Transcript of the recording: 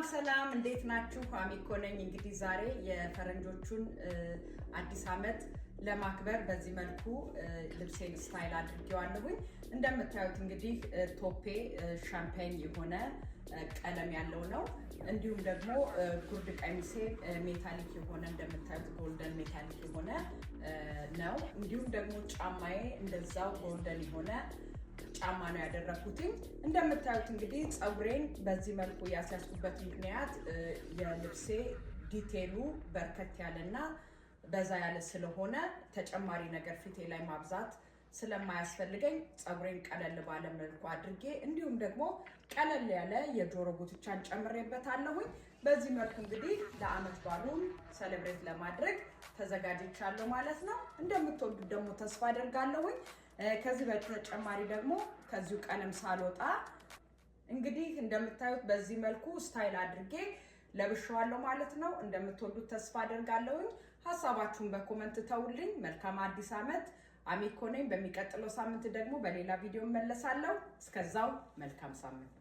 ሰላም፣ እንዴት ናችሁ? አሚኮ ነኝ። እንግዲህ ዛሬ የፈረንጆቹን አዲስ ዓመት ለማክበር በዚህ መልኩ ልብሴን style አድርጌዋለሁኝ። እንደምታዩት እንግዲህ top ኤ champagne የሆነ ቀለም ያለው ነው። እንዲሁም ደግሞ ጉርድ ቀሚሴ metallic የሆነ፣ እንደምታዩት golden metallic የሆነ ነው። እንዲሁም ደግሞ ጫማዬ እንደዛው golden የሆነ ጫማ ነው ያደረኩትኝ። እንደምታዩት እንግዲህ ፀጉሬን በዚህ መልኩ ያስያዝኩበት ምክንያት የልብሴ detail ኡ በርከት ያለና በዛ ያለ ስለሆነ ተጨማሪ ነገር ፊቴ ላይ ማብዛት ስለማያስፈልገኝ ፀጉሬን ቀለል ባለ መልኩ አድርጌ እንዲሁም ደግሞ ቀለል ያለ የጆሮ ጉትቻን ጨምሬበታለሁኝ። በዚህ መልኩ እንግዲህ ለአመት በዓሉን celebrate ለማድረግ ተዘጋጅቻለሁ ማለት ነው። እንደምትወዱት ደግሞ ተስፋ አደርጋለሁኝ። ከዚህ በተጨማሪ ደግሞ ከዚሁ ቀለም ሳልወጣ እንግዲህ እንደምታዩት በዚህ መልኩ style አድርጌ ለብሼዋለሁ ማለት ነው። እንደምትወዱት ተስፋ አደርጋለሁኝ። ሀሳባችሁን በ comment ተውልኝ። መልካም አዲስ ዓመት። አሚኮ ነኝ። በሚቀጥለው ሳምንት ደግሞ በሌላ ቪዲዮ እመለሳለሁ። እስከዛው መልካም ሳምንት።